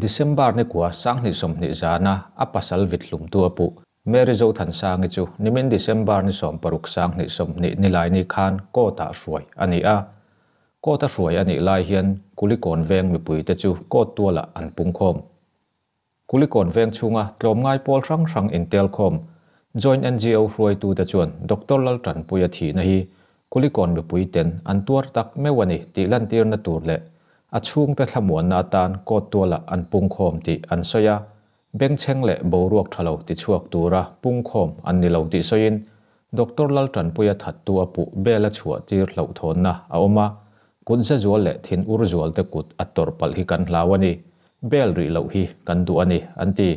December ni kua 2020 zana a pasal vit hlumtu a puh Mary Zothansangi chu nimin December ni 16 2020 Nilaini khan court-ah hruai a ni a. Court-a hruai a nih lai hian Kulikawn veng mipuite chu court tualah an pungkhawm. Kulikawn veng chhunga tlawmngai pawl hrang hrang intelkhawm Joint NGO hruaitute chuan Doctor Laltanpuia thihna hi Kulikawn mipuiten an tuar tak meuh a ni tih lantirna tur leh a chhungte thlamuanna atan court tualah an pungkhawm tih an sawi a. Bengchheng leh boruak tha lo tichhuak tura pungkhawm an ni lo tih sawiin Doctor Laltanpuia thattu a puh bel a chhuah tir hlauhthawnna a awm a, kut za zual leh thin ur zual te kut a tawrh palh hi kan hlau a ni, bel rih loh hi kan duh a ni, an ti.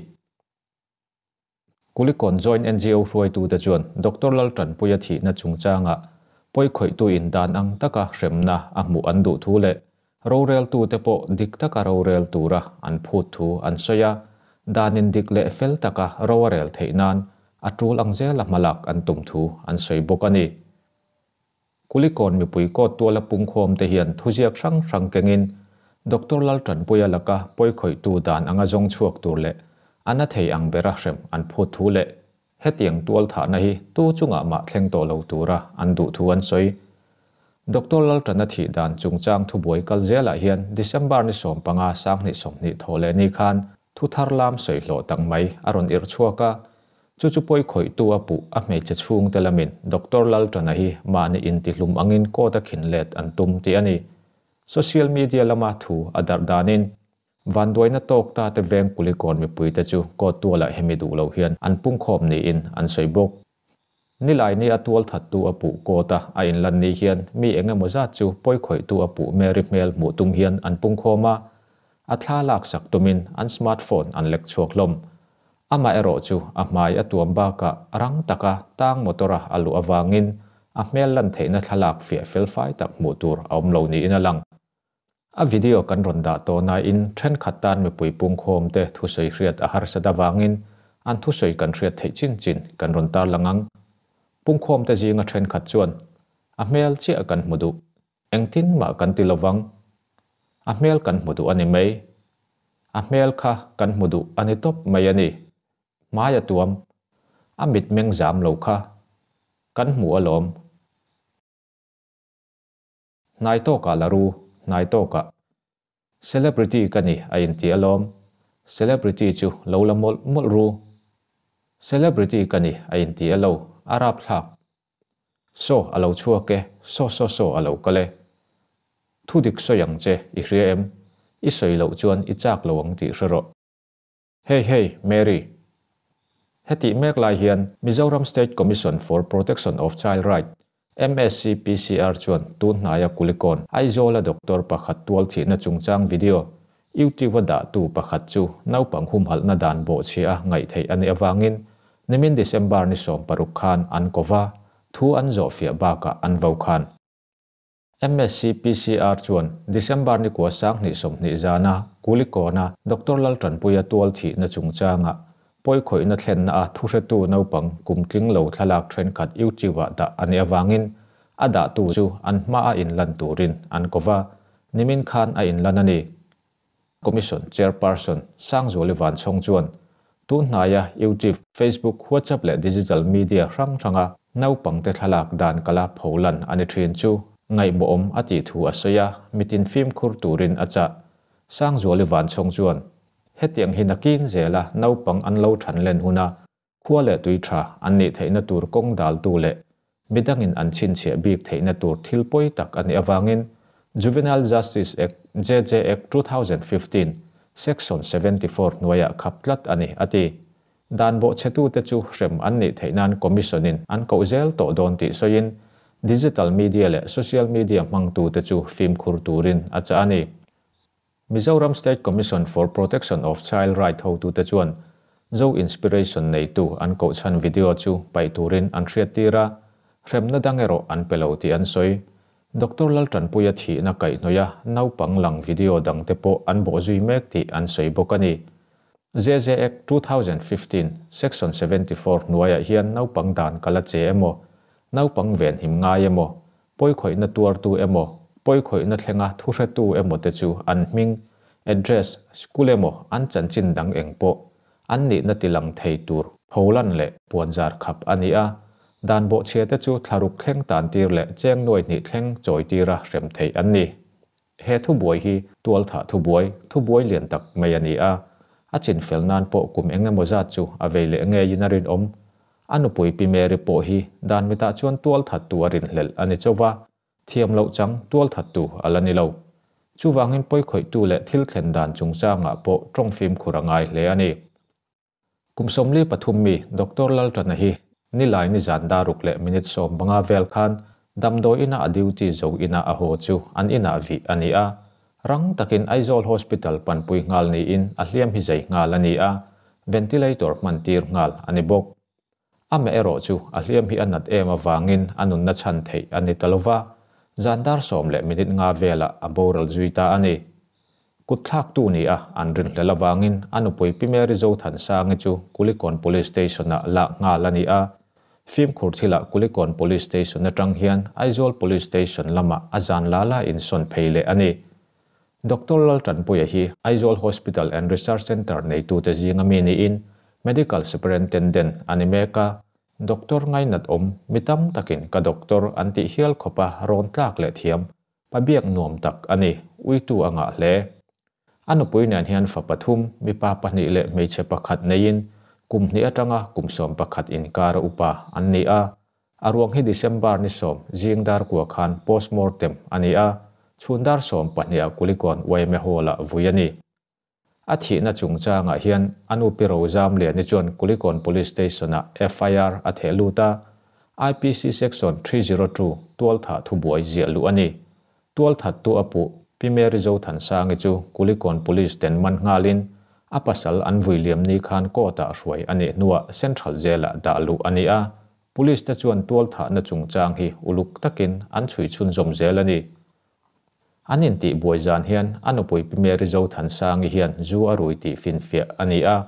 Kulikawn Joint NGO hruaitute chuan Doctor Laltanpuia thihna chungchangah pawikhawihtu in dan ang taka hremna a hmuh an duh thu leh Roreltute pawh dik taka rorel tura an phut thu an sawi a, danin dik leh fel taka ro a rel theih nan a tul ang zela hmalak an tum thu an sawi bawk a ni. Kulikawn mipui kawt tuala pungkhawmte hian thuziak hrang hrang kengin Doctor Laltanpuia laka pawikhawihtu dan anga zawng chhuak tur leh a na thei ang bera hrem an phut thu leh Hetiang tualthahna hi tu chungah mah thleng tawh lo tura an duh thu an sawi. Doctor Laltana thih dan chungchang thubuai kal zelah hian December ni 15 2020 thawh leh ni khan thu thar lam sawi hlawh tak mai a rawn irh chhuak a, chu chu pawi khawihtu a puh a hmeichhe chhungte lamin Doctor Laltana hi mahni intihlum angin court a khin let an tum tih a ni. Social media lama thu a darh danin Vanduaina tawk ta te veng Kulikawn mipuite chu court tualah hemi duh lo hian an pungkhawm niin an sawi bawk. Nilaini a tual thattu a puh court a a inlan ni hian mi eng emaw zat chu pawikhawihtu a puh Mary hmel hmuh tum hian an pungkhawm a, a thla laksak tumin an smartphone an lek chhuak hlawm. Amaherawh chu a hmai a tuam bakah rang taka tang motor-a a luh avangin a hmel lan theihna thlalak fiah felfai tak hmuh tur a awm lo niin a lang. A video kan rawn dah tawh nain thenkhat tan mipui pungkhawmte thusawi hriat a harsat avangin an thusawi kan hriat theih chin chin kan rawn tarlang ang. Pungkhawmte zinga thenkhat chuan, A hmel chiah kan hmu duh. Engtin mah kan ti lovang. A hmel kan hmu duh a ni mai. A hmel kha kan hmu duh a ni tawp mai a ni. Hmai a tuam. A mitmeng zam lo kha kan hmu alawm. Hnai tawkah la ru, hnai tawkah. Celebrity ka ni a inti alawm. Celebrity chu lo la mawlh mawlh ru. Celebrity ka ni a inti alo, a rapthlak. Saw a lo chhuak e, saw saw saw a lo kal e. Thu dik sawi ang che, i hria em? I sawi loh chuan i chak lo ang tih hre rawh. Hey hey, Mary. Hetih mek lai hian Mizoram State Commission for Protection of Child Right, MSCPCR, chuan tun hnaia Kulikawn, Aizawla doctor pakhat tual thihna chungchang video YouTube-a dahtu pakhat chu naupang humhalhna dan bawhchhia a ngaih theih a nih avangin nimin December ni 16 khan an kova, thu an zawhfiah bakah an vo khan. MSCPCR chuan December ni kua 2020 zana Kulikawna Doctor Laltanpuia tual thihna chungchanga pawikhawihna thlenna a thuhretu naupang kumtling lo thlalak thenkhat YouTube-ah dah a nih avangin a dahtu chu an hma a inlan turin an kova, nimin khan a inlan a ni. Commission Chairperson Sangzuali Vanchhawng chuan tun hnaia YouTube, Facebook, WhatsApp leh digital media hrang hranga naupangte thlalak dan kala pholan a ni thin chu ngaihmawhawm a tih thu a sawi a, mitin fimkhur turin a chah. Sangzuali Vanchhawng chuan hetiang hi nakin zela naupang an lo than len huna khua leh tui tha an nih theihna tur kawng daltu leh midangin an chhinchhiah bik theihna tur thil pawi tak a nih avangin Juvenile Justice Act, JJ Act 2015, Section 74 hnuaiah khap tlat a ni, a ti. Dan bawhchhetute chu hrem an nih theih nan Commission-in an koh zel tawh dawn tih sawiin digital media leh social media hmangtute chu fimkhur turin a chah a ni. Mizoram State Commission for Protection of Child Right hotute chuan Zo Inspiration neitu an kohchhan video chu paih turin an hriattir a, hremna dang erawh an pe lo tih an sawi. Doctor Laltanpuia thihna kaihhnawih a naupang lang video dangte pawh an bawhzui mek tih an sawi bawk a ni. JJ Act 2015, Section 74 hnuaiah hian naupang dan kal a che emaw, naupang venhim ngai emaw, pawikhawihna tuartu emaw, pawikhawihna thlenga thuhretu emaw te chu an hming, address, school emaw an chanchin dang eng pawh an nihna tilang thei tur pholan leh puanzar khap a ni a. Dan bawhchhiate chu thlaruk thleng tantir leh cheng nuai hnih thleng chawitira hrem theih an ni. He thubuai hi tualthah thubuai, thubuai lian tak mai a ni a. A chinfel nan pawh kum eng emaw zat chu a vei leh ngeiin a rinawm. A nupui Pi Mary pawh hi dan mitah chuan tualthattu a rinhlelh a ni chauh va, thiam loh chang tualthattu a la ni lo. Chuvangin pawikhawihtu leh thil thlen dan chungchangah pawh tawng fimkhur a ngai hle a ni. Kum 43 mi Doctor Lalṭana hi nilai nizan daruk leh minute 15 vel khan damdawi ina a duty zo ina a haw chu an inah vih a ni a. Rang takin Aizawl Hospital panpui nghal niin a hliam hi zei nghal a ni a, ventilator hman tir nghal a ni bawk. Amaherawh chu a hliam hi a nat em avangin a nunna chhan theih a ni ta lova, zan dar sawm leh minute nga velah a boral zui ta a ni. Kut thlaktu ni a an rinhlel avangin a nupui Pi Mary Zothansangi chu Kulikawn Police Station-ah lak nghal a ni a. Fimkhur thilah Kulikawn Police Station atang hian Aizawl Police Station lamah a zan la la insawn phei leh a ni. Doctor Laltanpuia hi Aizawl Hospital and Research Centre neitute zinga mi niin Medical Superintendent a ni mek a. Doctor ngainat awm mi tam takin ka doctor an tih hial khawpa rawn tlak leh thiam Pa biak nuam tak a ni, uitu a ngah hle. A nupui nen hian fa pathum, mipa pahnih leh hmeichhe pakhat neiin kum hnih atanga kum 11 inkara upa an ni a. A ruang hi December ni 10 zing dar kua khan postmortem a ni a, chhun dar 12 ah Kulikawn yma Hall-ah vui a ni. A thihna chungchangah hian a nu Pi Rozamliani chuan Kulikawn Police Station-ah FIR a theh lut a, IPC Section 302 tualthah thubuai ziah luh a ni. Tualthattu a puh Pi Mary Zothansangi chu Kulikawn Police ten man nghalin a pasal an vui liam ni khan court-ah hruai a nih hnuah Central Jail-ah dah luh a ni a, Police te chuan tualthahna chungchang hi uluk takin an chhui chhunzawm zel a ni. An intih buai zan hian a nupui Pi Mary Zothansangi hian zu a rui tih finfiah a ni a,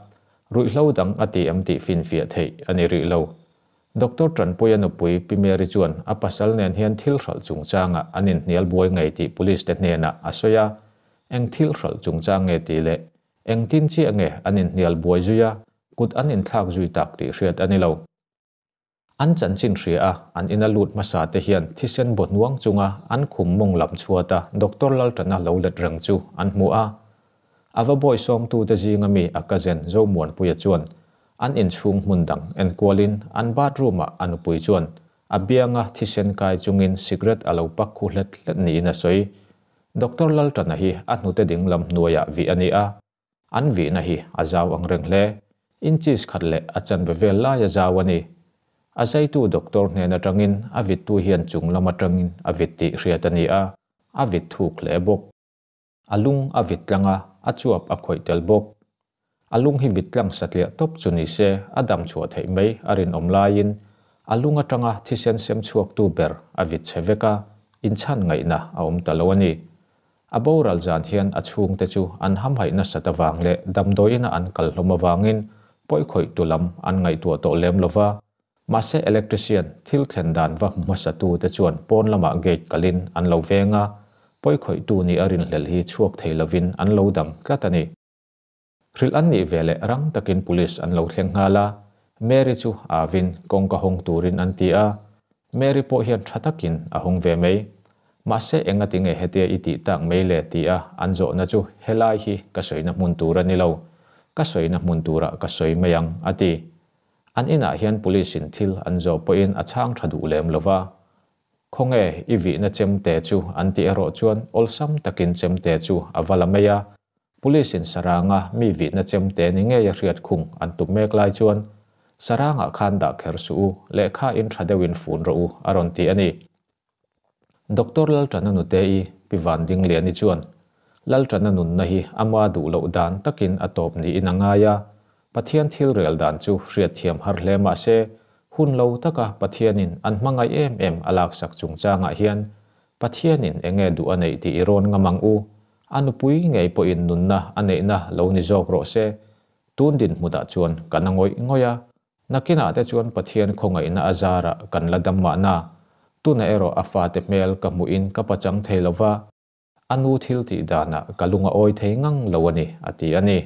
ruihhlo dang a ti em tih finfiah theih a ni rih lo. Doctor Tanpuia nupui Pi Mary chuan a pasal nen hian thil hralh chungchangah an inhnial buai ngei tih police te hnenah a sawi a, eng thil hralh chungchang nge tih leh engtin chiah nge an inhnial buai zui a, kut an inthlak zui tak tih hriat a ni lo. An chanchin hria a, an ina lut hmasa te hian thisen baw hnuang chunga an khum mawng lam chhuata Doctor Lalṭana lo let reng chu an hmu a. A va bawisawmtute zinga mi a cousin Zomuanpuia chuan an inchhung hmun dang enkualin an bathroom-ah a nupui chuan a bianga thisen kai chungin cigarette a lo pak khu hlet hlet niin a sawi. Doctor Lalṭana hi a hnute dinglam hnuaiah vih a ni a. An vihna hi a zau ang reng hle. Inches khat leh a chanve vel lai a zau a ni. A zaitu doctor hnen atangin a vittu hian chung lam atangin a vit tih hriat a ni a, a vit thuk hle bawk. A lung a vit tlang a, a chuap a khawih tel bawk. A lung hi vit tlang satliah tawp chu ni se a dam chhuah theih mai a rinawm laiin a lung atanga thisen sem chhuaktu ber a vit chhe vek a, inchhan ngaihna a awm ta lo a ni. A boral zan hian a chhungte chu an hamhaih nasat avang leh damdawiina an kal hlawm avangin pawikhawihtu lam an ngaihtuah tawh lem lo va. Mahse electrician thil thlen dan va hmu hmasatute chuan pawn lamah gate kalin an lo veng a, pawikhawihtu nih a rinhlelh hi chhuak thei lovin an lo dang tlat a ni. Hrilh an nih veleh rang takin police an lo thleng nghal a, Mary chu avin kawngka hawng turin an ti a, Mary pawh hian tha takin a hawng ve mai. Mahse enga tinge hetia i tih tak mai le ti a an zawhna chu helai hi ka sawina hmun tur a ni lo, ka sawina hmun turah ka sawi mai ang a ti. An inah hian police in thil an zawh pawhin a chhang tha duh lem lova, Khawnge i vihna chemte chu an tih erawh chuan awlsam takin chemte chu a va la mai a. Police in saranga mi vihna chemte ni ngei a hriat khung an tum mek lai chuan Sarangah khan dah kher suh u, lehkha in tha deuhin fun rawh u a rawn ti a ni. Doctor Lalṭana nute-i Pi Vandingliani chuan Lalṭana nunna hi ama duh loh dan takin a tawp niin a ngai a, Pathian thil rel dan chu hriatthiam har hle mah se, hun lo taka Pathianin an hmangaih em em a laksak chungchangah hian Pathianin eng nge duh a neih tih i rawn ngam ang u. A nupui ngei pawhin nunna a neihna lo ni zawk rawh se. Tun dinhmunah chuan kan a ngawih ngawih a, nakinah te chuan Pathian khawngaihna a zarah kan la dam mahna. Tunah erawh a fate hmel ka hmuhin ka pachang thei lo va. A nu thil tih danah ka lung a awi thei ngang lo a ni, a ti a ni.